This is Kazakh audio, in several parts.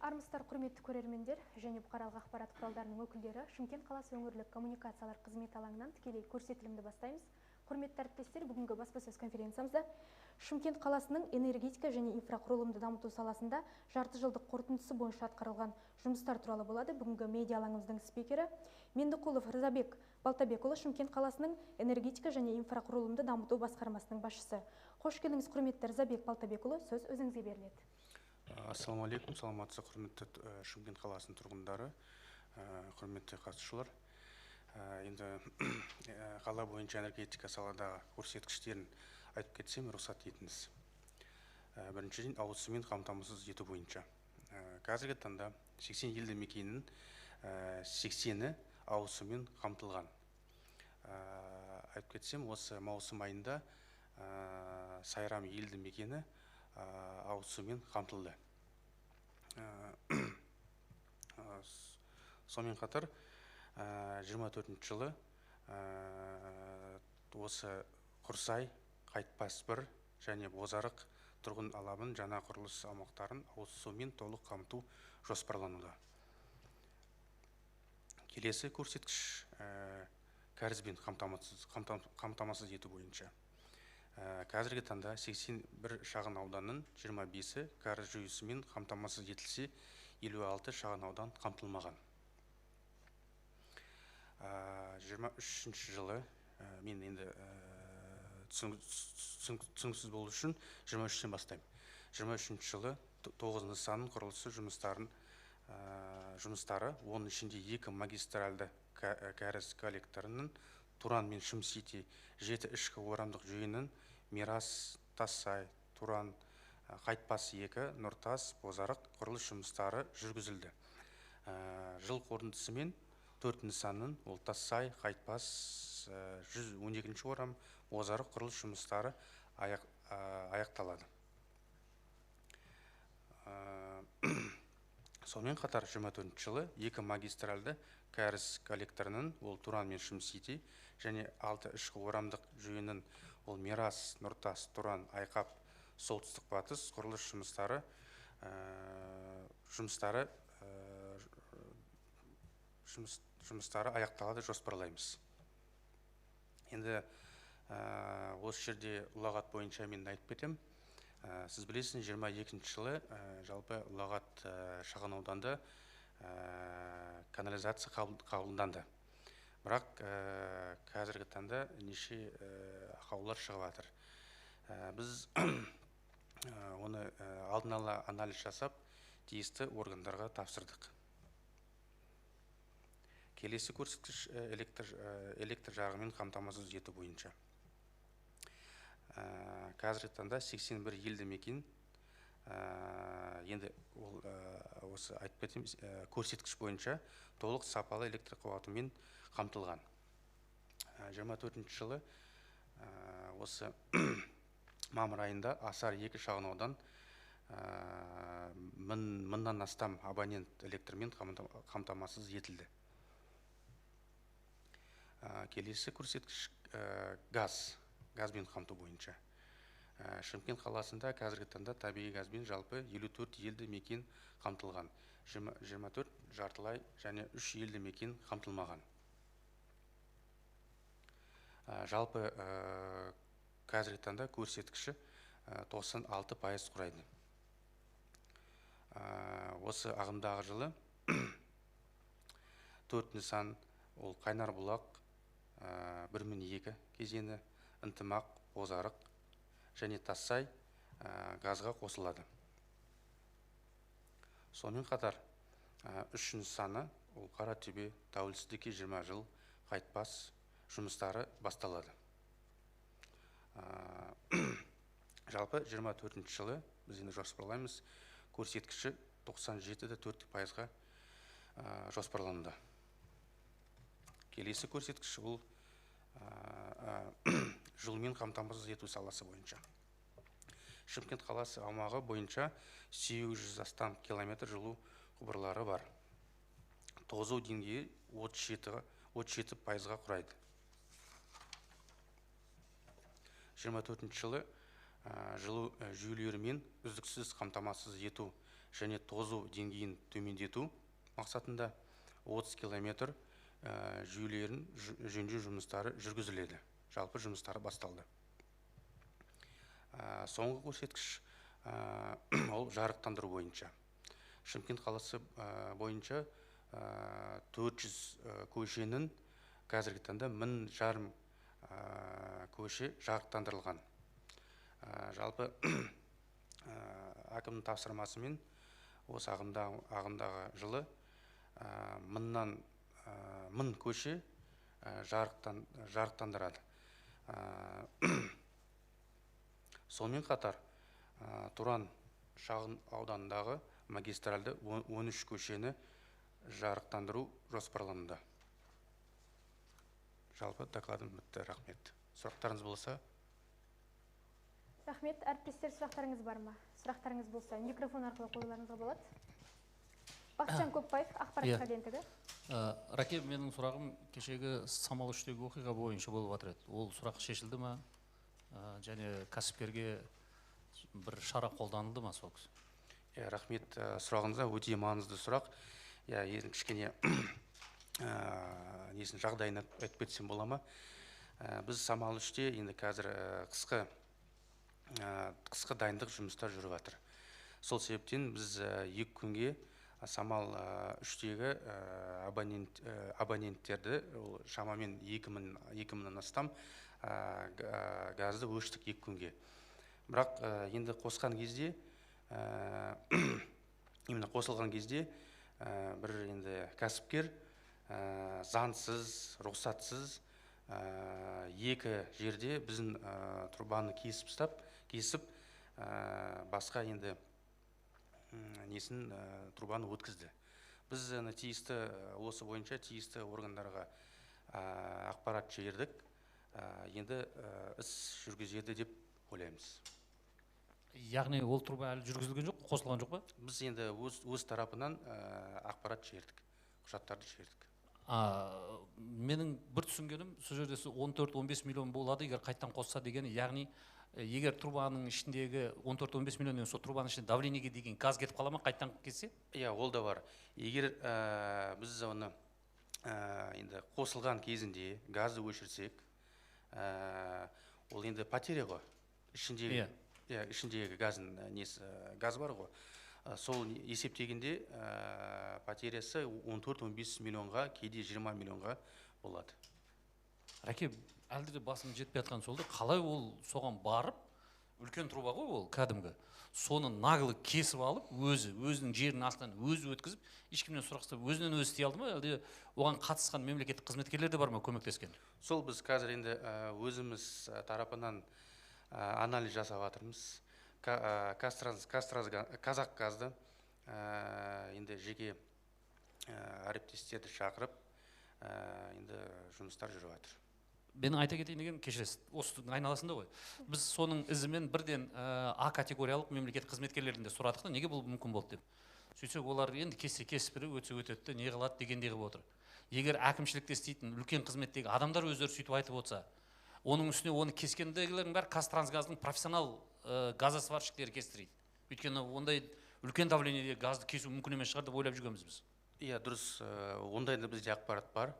Армысыздар, құрметті көрермендер және бұқаралық ақпарат құралдарының өкілдері, Шымкент қаласы өңірлік коммуникациялар қызметі алаңынан тікелей көрсетілімді бастаймыз. Құрметті әріптестер, бүгінгі баспасөз конференциямызда Шымкент қаласының энергетика және инфрақұрылымды дамыту саласында жарты жылдық қорытындысы бойынша атқарылған жұмыстар туралы болады. Бүгінгі медиа алаңымыздың спикері Мендіқұлов Рзабек Балтабекұлы, Шымкент қаласының энергетика және инфрақұрылымды дамыту басқармасының басшысы. Қош келдіңіз, құрметті Рзабек Балтабекұлы, сөз өзіңізге беріледі. Ассаламу алейкум, саламатсыз, құрметті Шымкент қаласының тұрғындары, құрметті қатысушылар. Енді қала бойынша энергетика саладағы көрсеткіштерін айтып кетсем, рұқсат етіңіз. Біріншіден, ауыз сумен қамтамасыз ету бойынша. Қазіргі таңда 80 елді мекеннің 80-і ауыз сумен қамтылған. Айтып кетсем, осы маусым айында Сайрам елді мекені ауыз сумен қамтылды. Сонымен қатар 24 жылы осы Құрсай, Қайтпас 1 және Бозарық тұрғын алабын жаңа құрылыс аумақтарын ауыз сумен толық қамту жоспарлануда. Келесі көрсеткіш кәрізбен қамтамасыз ету бойынша. Қазіргі таңда 81 шағын ауданның 25-і кәріз жүйесімен қамтамасыз етілсе, 56 шағын аудан қамтылмаған. 23 жылы, мен енді түсініксіз болу үшін 23-тен бастаймын. 23 жылы 9 нысанның құрылысы жұмыстары, оның ішінде 2 магистральды кәріз коллекторының, Туран мен Шым-Сити, 7 ішкі орамдық жүйенің, Мирас, Тассай, Туран, Қайтпас 2, Нұртас, Бозарық құрылыс жұмыстары жүргізілді. Жыл қорытындысымен 4 нысанның, ол Тассай, Қайтпас, 112 орам, Бозарық құрылыс жұмыстары аяқталады. Сонымен қатар 24 жылы 2 магистральды кәріз коллекторының, ол Туран мен Шым-Сити, және 6 ішкі орамдық жүйенің, ол Мирас, Нұртас, Туран, Айқап, Солтүстік Батыс құрылыс жұмыстары аяқталады жоспарлаймыз. Енді осы жерде ұлағат бойынша мен айтып кетем. Сіз білесіз, 22 жылы жалпы ұлағат шағын ауданда канализация қабылданды. Бірақ қазіргі таңда неше ақаулар шығып жатыр. Біз оны алдын ала анализ жасап, тиісті органдарға тапсырдық. Келесі көрсеткіш электр жарығымен қамтамасыз ету бойынша. Қазіргі таңда 81 елді мекен, енді ол осы айтып кетемін, көрсеткіш бойынша толық сапалы электр қуатымен қамтылған. 24 жылы осы мамыр айында Асар 2 шағын аудан мыңнан астам абонент электрмен қамтамасыз етілді. Келесі көрсеткіш газбен қамту бойынша. Шымкент қаласында қазіргі таңда табиғи газбен жалпы 54 елді мекен қамтылған, 24 жартылай және 3 елді мекен қамтылмаған. Жалпы қазіргі таңда көрсеткіші 96% құрайды. Осы ағымдағы жылы 4 нысан, ол Қайнарбұлақ, 1002 кезені, Ынтымақ, Бозарық және Тассай газға қосылады. Сонымен қатар 3 нысаны, ол Қаратөбе, Тәуелсіздікке 20 жыл, Қайтпас жұмыстары басталады. Жалпы 24 жылы біз енді жоспарлаймыз, көрсеткіші 97,4%-ға жоспарланды. Келесі көрсеткіш ол жылумен қамтамасыз ету саласы бойынша. Шымкент қаласы аумағы бойынша 800 астам километр жылу құбырлары бар. Тозу деңгейі 37%-ға құрайды. 24 жылы жылу жүйелерімен үздіксіз қамтамасыз ету және тозу деңгейін төмендету мақсатында 30 километр жүйелерін жөндеу жұмыстары жүргізіледі. Жалпы жұмыстары басталды. Соңғы көрсеткіш ол жарықтандыру бойынша. Шымкент қаласы бойынша 400 көшенің қазіргі таңда 1500 көше жарықтандырылған. Жалпы әкімнің тапсырмасымен осы ағымдағы жылы 1000 көше жарықтандырады. Сонымен қатар Туран шағын ауданындағы магистральды 13 көшені жарықтандыру жоспарлануда. Жалпы докладым бітті, рахмет. Сұрақтарыңыз болса? Рахмет. Әріптестер, сұрақтарыңыз бар ма? Сұрақтарыңыз болса, микрофон арқылы қоюларыңызға болады. Бақытжан Көпбаев, ақпарат агенттігі. Раке, менің сұрағым кешегі Самал 3-тегі оқиға бойынша болып жатыр еді. Ол сұрақ шешілді ма? Және кәсіпкерге бір шара қолданылды ма сол кісі? Рахмет сұрағыңызға, өте маңызды сұрақ. Енді кішкене несін жағдайын айтып кетсем бола ма? Біз Самал 3-те енді қазір қысқы дайындық жұмыстар жүріп жатыр. Сол себептен біз 2 күнге Самал 3-тегі абоненттерді, ол шамамен 2000-нан астам газды өштік 2 күнге. Бірақ енді қосқан кезде, именно қосылған кезде бір енді кәсіпкер заңсыз, рұқсатсыз 2 жерде біздің трубаны кесіп тастап, кесіп басқа енді несін трубаны өткізді. Біз тиісті осы бойынша тиісті органдарға ақпарат жібердік. Енді іс жүргізеді деп ойлаймыз. Яғни ол труба әлі жүргізілген жоқ, қосылған жоқ па? Біз енді өз тарапынан ақпарат жібердік, құжаттарды жібердік. Менің бір түсінгенім, сол жерде 14-15 миллион болады, егер қайтадан қосса дегені, яғни егер трубаның ішіндегі 14-15 миллионнан сол трубаның ішінде давлениеге деген газ кетіп қала ма, қайтадан кетсе? Иә, ол да бар. Егер біз оны енді қосылған кезінде газды өшірсек, ол енді потеря ғой. Ішіндегі, иә, ішіндегі газдың несі, газ бар ғой. Сол есептегенде потерясы 14-15 миллионға, кейде 20 миллионға болады. Рәке, әлде де басым жетпей жатқан сол да, қалай ол соған барып, үлкен труба ғой ол кәдімгі, соны наглы кесіп алып, өзінің жерінің астынан өзі өткізіп, ешкімнен сұрақ ұстап, өзінен өзі істей алды ма, әлде оған қатысқан мемлекеттік қызметкерлер де бар ма көмектескен? Сол біз қазір енді өзіміз тарапынан анализ жасап жатырмыз. Қазақгазды енді жеке әріптестерді шақырып, енді жұмыстар жүріп жатыр. Менің айта кетейін дегенім, кешіресіз, осының айналасында ғой. Біз соның ізімен бірден А категориялық мемлекет қызметкерлерін де сұрадық та, неге бұл мүмкін болды деп. Сөйтсек, олар енді кессе кесіп беріп, өтсе өтеді де, не қылады дегендей қылып отыр. Егер әкімшілікте істейтін үлкен қызметтегі адамдар өздері сөйтіп айтып отырса, оның үстіне оны кескендегілердің бәрі Қазтрансгаздың профессионал газосварщиктері кестіреді. Өйткені ондай үлкен давлениеде газды кесу мүмкін емес шығар деп ойлап жүргенбіз біз. Иә, дұрыс, ондай да бізде ақпарат бар.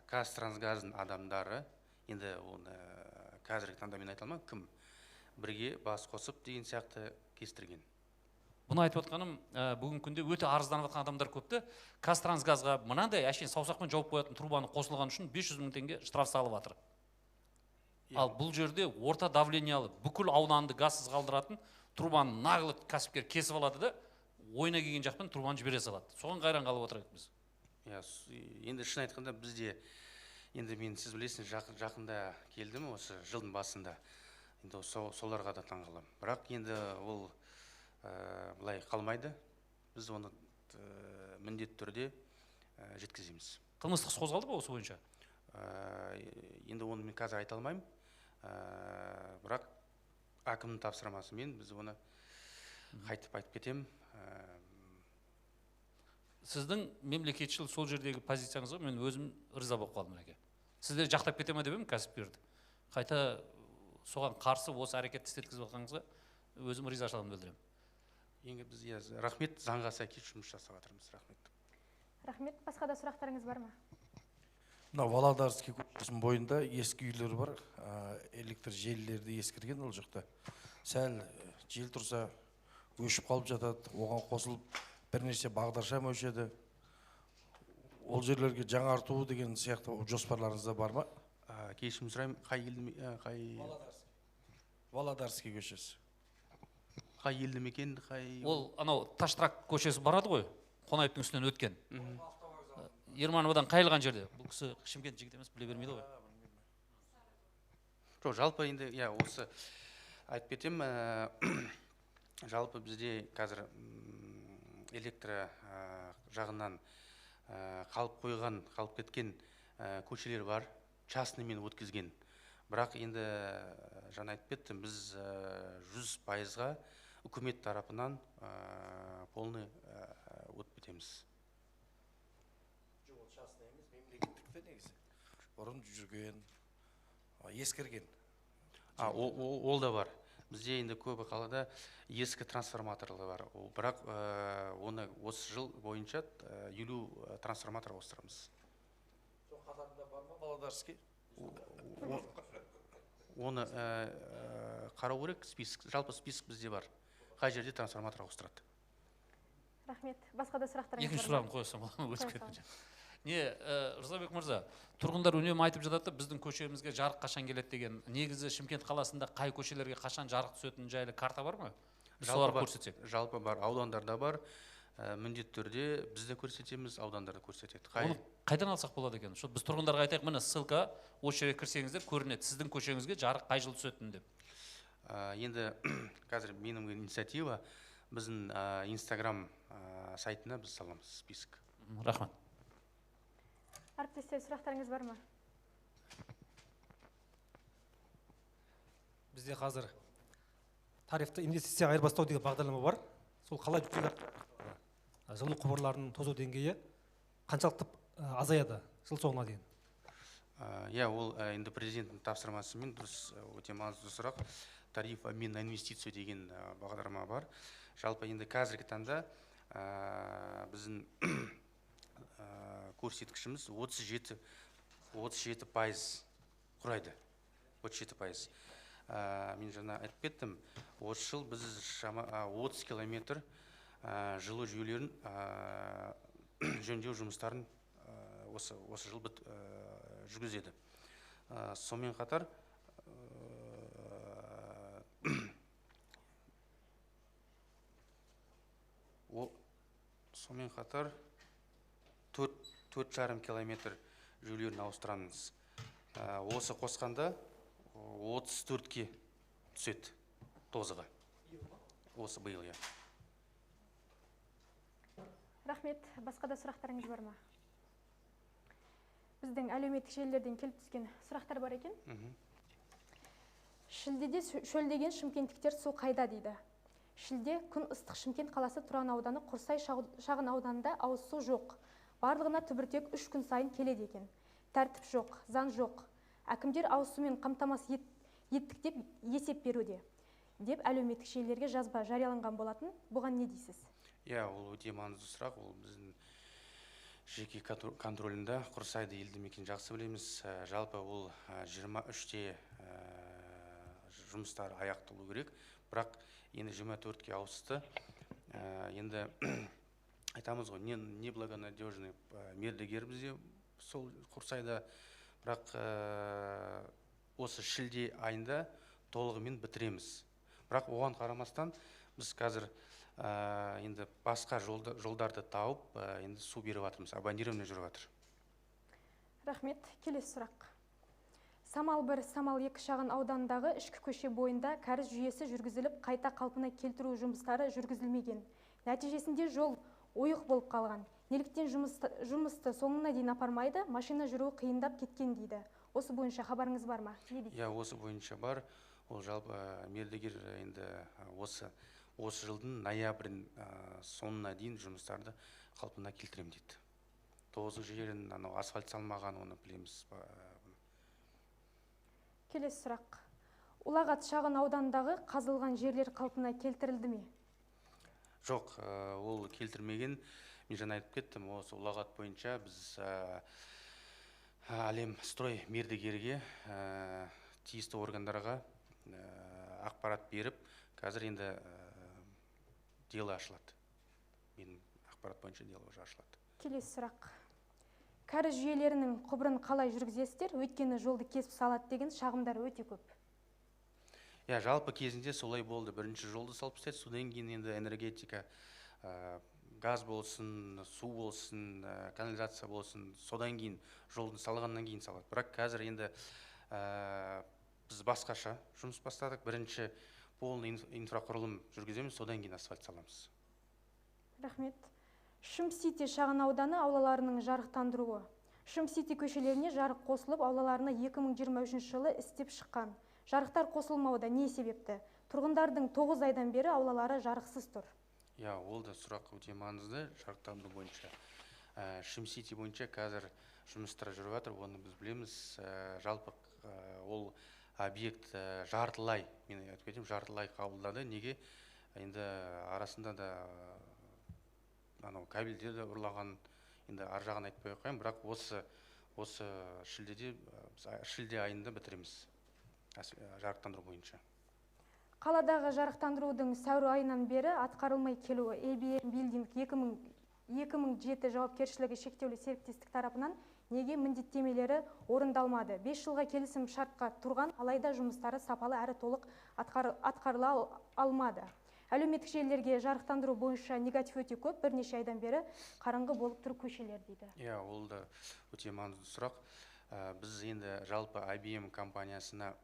Қазтрансгаздың адамдары, енді оны қазіргі таңда мен айта алмаймын, кім бірге бас қосып деген сияқты кестірген. Бұны айтып отқаным, бүгінгі күнде өте арызданып жатқан адамдар көпті. Қазтрансгазға мынандай әшейін саусақпен жауып қоятын трубаны қосылған үшін 500 мың теңге штраф салып жатыр. Ал бұл жерде орта давлениялы бүкіл ауданды газсыз қалдыратын трубаны наглы кәсіпкер кесіп алады да, ойына келген жақпен трубаны жібере салады. Соған қайран қалып отырайық біз. Иә, енді шын айтқанда бізде, енді мен сіз білесіз, жақында келдім осы жылдың басында. Енді соларға да таңғаламын. Бірақ енді ол былай қалмайды. Біз оны міндетті түрде жеткіземіз. Қылмыстық іс қозғалды ба осы бойынша? Енді оны мен қазір айта алмаймын. Бірақ әкімнің тапсырмасымен біз оны қайтып айтып кетемін. Сіздің мемлекетшіл сол жердегі позицияңызға мен өзім риза болып қалдым, әке. Сіздер жақтап кете ме деп едім кәсіпкерді. Қайта Соған қарсы осы әрекетті істеткізіп жатқаныңызға өзім ризашылығымды білдіремін. Енді біз, иә, рахмет, заңға сәйкес жұмыс жасап жатырмыз, рахмет. Рахмет. Басқа да сұрақтарыңыз бар ма? Мына Володарский көшесінің бойында ескі үйлер бар, электр желілері де ескірген ол жақта. Сәл жел тұрса өшіп қалып жатады, оған қосылып бірнеше бағдаршам өшеді. Ол жерлерге жаңарту деген сияқты жоспарларыңызда бар ма? Кешірім сұраймын, қай елді қай Володарский көшесі. Қай елді мекен, қай Ол анау Таштрак көшесі барады ғой, Қонаевтың үстінен өткен. Ермановадан қайылған жерде. Бұл кісі Шымкент жігіті емес, біле бермейді ғой. Жоқ, жалпы енді, иә, осы айтып кетемін, жалпы бізде қазір электр жағынан қалып қойған, қалып кеткен көшелер бар, частныймен өткізген. Бірақ енді жаңа айтып кеттім, біз 100%-ға үкімет тарапынан полный өтіп кетеміз. Жоқ, ол частный емес, мемлекеттік те негізі. Бұрын жүрген, ескірген. Ол да бар. Бізде енді көбі қалада ескі трансформаторлар бар. Бірақ оны осы жыл бойынша 50 трансформатор ауыстырамыз. Сол қатарында бар ма Володарский? Оны қарау керек, список, жалпы список бізде бар. Қай жерде трансформатор ауыстырады? Рахмет. Басқа да сұрақтарыңыз Екінші бар ма? сұрағым қойсам болады, өтіп Қоя кеттім. салыңыз. Рзабек мырза, тұрғындар үнемі айтып жатады, біздің көшемізге жарық қашан келеді деген. Негізі Шымкент қаласында қай көшелерге қашан жарық түсетіні жайлы карта бар ма? Біз Жалпы соларды бар. көрсетсек. Жалпы бар, аудандарда бар. Міндетті түрде біз де көрсетеміз, аудандарда көрсетеді. Қай Оны қайдан алсақ болады екен? Шо, біз тұрғындарға айтайық, міне ссылка, осы жерге кірсеңіздер көрінеді, сіздің көшеңізге жарық қай жылы түсетіні деп. Енді қазір менің инициатива, біздің Инстаграм сайтына біз саламыз список. Рахмет. Әріптестер, сұрақтарыңыз бар ма? Бізде қазір тарифті инвестицияға айырбастау деген бағдарлама бар. Сол қалай жүзеге асырылады? Жылу құбырларының тозу деңгейі қаншалықты азаяды жыл соңына дейін? Иә, ол енді президенттің тапсырмасымен дұрыс, өте маңызды сұрақ. Тариф обмен на инвестицию деген бағдарлама бар. Жалпы енді қазіргі таңда біздің көрсеткішіміз 37% құрайды. 37%. Мен жаңа айтып кеттім, осы жыл біз 30 километр жылу жүйелерін жөндеу жұмыстарын осы жыл жүргізеді. Сонымен қатар, төрт жарым километр жүйелерін ауыстырамыз. Осы қосқанда 34-ке түседі тозығы. Осы биыл, иә. Рахмет. Басқа да сұрақтарыңыз бар ма? Біздің әлеуметтік желілерден келіп түскен сұрақтар бар екен. Шілдеде шөлдеген шымкенттіктер су қайда дейді. Шілде күн ыстық Шымкент қаласы Тұран ауданы Құрсай шағын ауданында ауыз су жоқ. Барлығына түбіртек 3 күн сайын келеді екен. Тәртіп жоқ, заң жоқ. Әкімдер ауыз сумен қамтамасыз еттік деп есеп беруде деп әлеуметтік желілерге жазба жарияланған болатын. Бұған не дейсіз? Иә, ол өте маңызды сұрақ. Ол біздің жеке контролінде. Құрсайды елді мекен жақсы білеміз. Жалпы ол 23-те жұмыстар аяқталу керек. Бірақ енді 24-ке ауысты. Енді айтамыз ғой, неблагонадежный мердігер бізде сол Құрсайда. Бірақ осы шілде айында толығымен бітіреміз. Бірақ оған қарамастан біз қазір енді басқа жолдарды тауып, енді су беріп жатырмыз, абонирование жүріп жатыр. Рахмет. Келесі сұрақ. Самал 1, Самал 2 шағын ауданындағы ішкі көше бойында кәріз жүйесі жүргізіліп, қайта қалпына келтіру жұмыстары жүргізілмеген. Нәтижесінде жол ойық болып қалған. Неліктен жұмысты соңына дейін апармайды, машина жүруі қиындап кеткен дейді. Осы бойынша хабарыңыз бар ма? Не дейсіз? Иә, осы бойынша бар. Ол жалпы мердігер енді осы жылдың ноябрь соңына дейін жұмыстарды қалпына келтіремін дейді. Тозық жерін, анау асфальт салмаған, оны білеміз. Келесі сұрақ. Ұлағат шағын ауданындағы қазылған жерлер қалпына келтірілді ме? Жоқ, ол келтірмеген. Мен жаңа айтып кеттім, осы Ұлағат бойынша біз Әлем Строй мердігерге, тиісті органдарға ақпарат беріп, қазір енді дело ашылады. Менің ақпарат бойынша дело уже ашылады. Келесі сұрақ. Кәріз жүйелерінің құбырын қалай жүргізесіздер? Өйткені жолды кесіп салады деген шағымдар өте көп. Иә, жалпы кезінде солай болды. Бірінші жолды салып тастайды, содан кейін енді энергетика, газ болсын, су болсын, канализация болсын, содан кейін жолдың салғаннан кейін салады. Бірақ қазір енді біз басқаша жұмыс бастадық. Бірінші полный инфрақұрылым жүргіземіз, содан кейін асфальт саламыз. Рахмет. Шым-Сити шағын ауданы аулаларының жарықтандыруы. Шым-Сити көшелеріне жарық қосылып, аулаларына 2023 жылы істеп шыққан. Жарықтар қосылмауда не себепті? Тұрғындардың 9 айдан бері аулалары жарықсыз тұр. Иә, ол да сұрақ өте маңызды жарықтандыру бойынша. Шым-Сити бойынша қазір жұмыстар жүріп жатыр, оны біз білеміз. Жалпы ол объект жартылай, мен айтып кетейін, жартылай қабылдады. Неге? Енді арасында да анау кабельдерді ұрлаған, енді ар жағын айтпай ақ қояйын, бірақ осы шілдеде, біз шілде айында бітіреміз жарықтандыру бойынша. Қаладағы жарықтандырудың сәуір айынан бері атқарылмай келуі ABM Building 2007 жауапкершілігі шектеулі серіктестік тарапынан неге міндеттемелері орындалмады? 5 жылға келісім шартқа тұрған, алайда жұмыстары сапалы әрі толық атқарыла алмады. Әлеуметтік желілерге жарықтандыру бойынша негатив өте көп, бірнеше айдан бері қараңғы болып тұр көшелер дейді. Иә, ол да өте маңызды сұрақ. Біз енді жалпы IBM компаниясына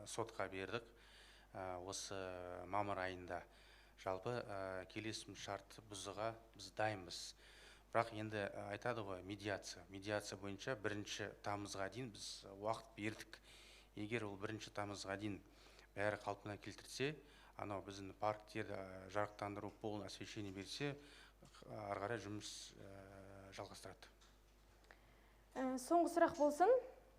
сотқа бердік. Осы мамыр айында. Жалпы келісім шарт бұзуға біз дайынбыз. Бірақ енді айтады ғой, медиация. Медиация бойынша 1 тамызға дейін біз уақыт бердік. Егер ол 1 тамызға дейін бәрі қалпына келтірсе, анау біздің парктерді жарықтандыру, полный освещение берсе, ары қарай жұмыс жалғастырады. Соңғы сұрақ болсын.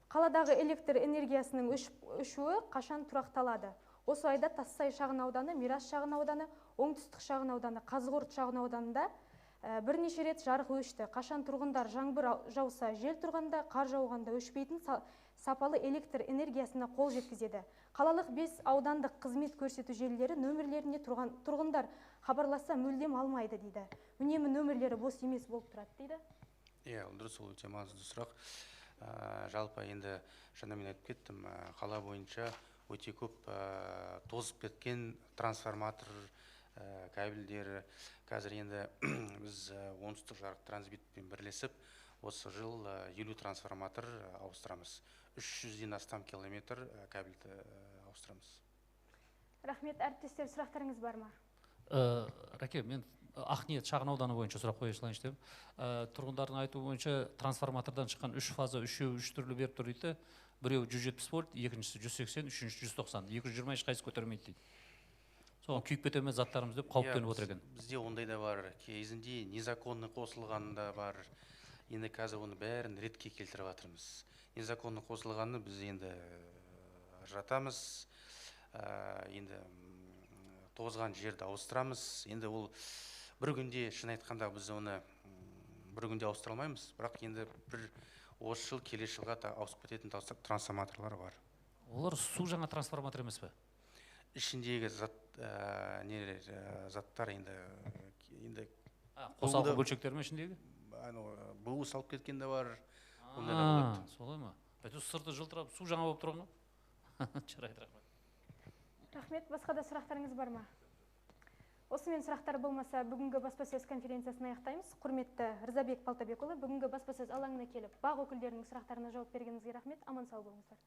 Қаладағы электр энергиясының өшуі қашан тұрақталады? Осы айда Тассай шағын ауданы, Мирас шағын ауданы, Оңтүстік шағын ауданы, Қазығұрт шағын ауданында бірнеше рет жарық өшті. Қашан тұрғындар жаңбыр жауса, жел тұрғанда, қар жауғанда өшпейтін сапалы электр энергиясына қол жеткізеді. Қалалық 5 аудандық қызмет көрсету желілері нөмірлеріне тұрғындар хабарласса мүлдем алмайды дейді. Үнемі нөмірлері бос емес болып тұрады дейді. Иә, дұрыс, ол өте маңызды сұрақ. Жалпы енді жаңа мен айтып кеттім, қала бойынша өте көп тозып кеткен трансформатор кабельдері. Қазір енді біз Оңтүстік жарық транзитпен бірлесіп осы жыл 50 трансформатор ауыстырамыз. 300-ден астам километр кабельді ауыстырамыз. Рахмет, әріптестер, сұрақтарыңыз бар ма? Раке, мен Ақниет шағын ауданы бойынша сұрақ қоя салайыншы деп. Тұрғындардың айтуы бойынша трансформатордан шыққан 3 фаза, үшеуі үш түрлі беріп тұр дейді. Біреуі 170 вольт, екіншісі 180, үшіншісі 190. 220 ешқайсысы көтермейді дейді. Соған күйіп кете ме заттарымыз деп қауіптеніп отыр екен. Бізде ондай да бар, кезінде незаконно қосылған да бар. Енді қазір оны бәрін ретке келтіріп жатырмыз. Незаконно қосылғанны біз енді ажыратамыз, енді тозған жерді ауыстырамыз. Енді ол бір күнде, шын айтқанда, біз оны бір күнде ауыстыра алмаймыз, бірақ енді бір осы жыл, келесі жылға да ауысып кететін трансформаторлар бар. Олар су жаңа трансформатор емес пе? Ішіндегі заттар енді қосалқы бөлшектер ме ішіндегі? Анау буы салып кеткен де бар. Ондай да болады. Солай ма? Әйтеуір сырты жылтырап, су жаңа болып тұрған ғой. Жарайды, рахмет. Рахмет. Басқа да сұрақтарыңыз бар ма? Осымен сұрақтар болмаса, бүгінгі баспасөз конференциясын аяқтаймыз. Құрметті Рзабек Балтабекұлы, бүгінгі баспасөз алаңына келіп, бақ өкілдерінің сұрақтарына жауап бергеніңізге рахмет. Аман сау болыңыздар.